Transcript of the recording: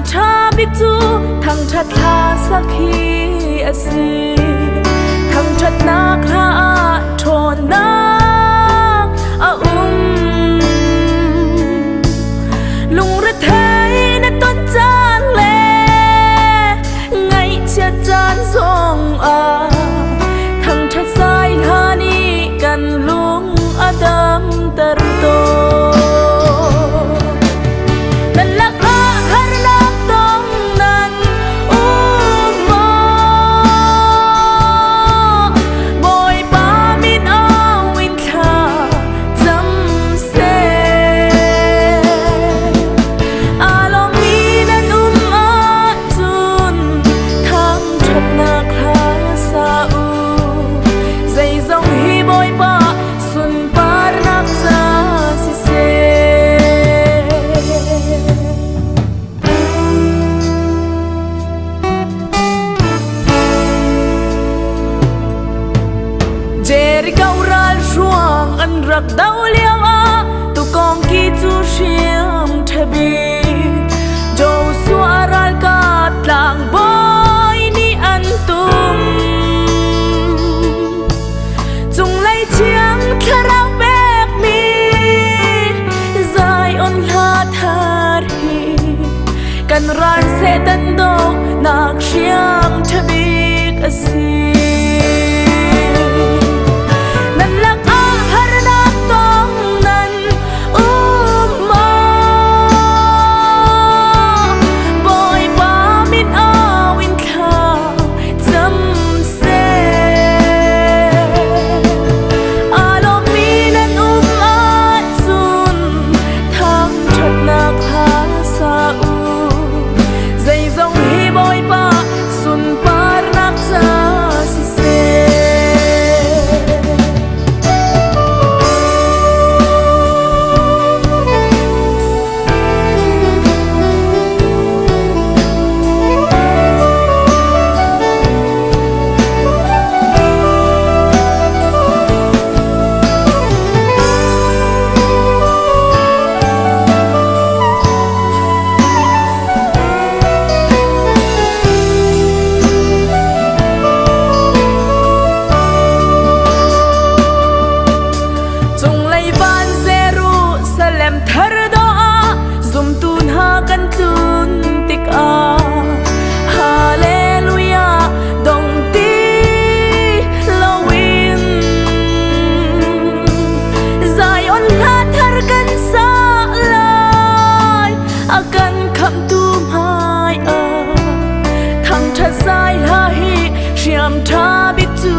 Hriam ṭha bik cu thangṭhat hla sak hi a si. Thangṭhatnak hla ah ṭhawnnak a um. Lungrethei na ton caan le ngaihchiat caan zong ah thangṭhat zai hla nih kan lung a damter tawn. Nan lakah harnak tong nan um maw? Bawipa min au in thla cam seh. Aa lawmmi nan um ahcun thangṭhatnak hla sa u. Zeizong hi Bawipa sunparnak ca siseh. Jericho ral hruang an rak do lio ah tukawng ki cu hriam ṭha bik. Joshua ralkap tlangbawi nih an tum. Cunglei thiang thlarau pekmi Zion hla thar hi kan ral Satan dohnak hriam ṭha bik a si. Nan lakah harnak tong nan um maw? Bawipa min au in thla cam seh. Aa lawmmi nan um ahcun thangṭhatnak hla sa u. Zeizong hi Bawipa sunparnak ca siseh. Cunglei van Jerusalem thar dawh ah zumtu hna kan tlun tikah Hallelujah dong ti loin Zion hla thar kan sa lai, a kan khamhtu hmai ah thangṭhat zai hla hi hriam ṭha bik cu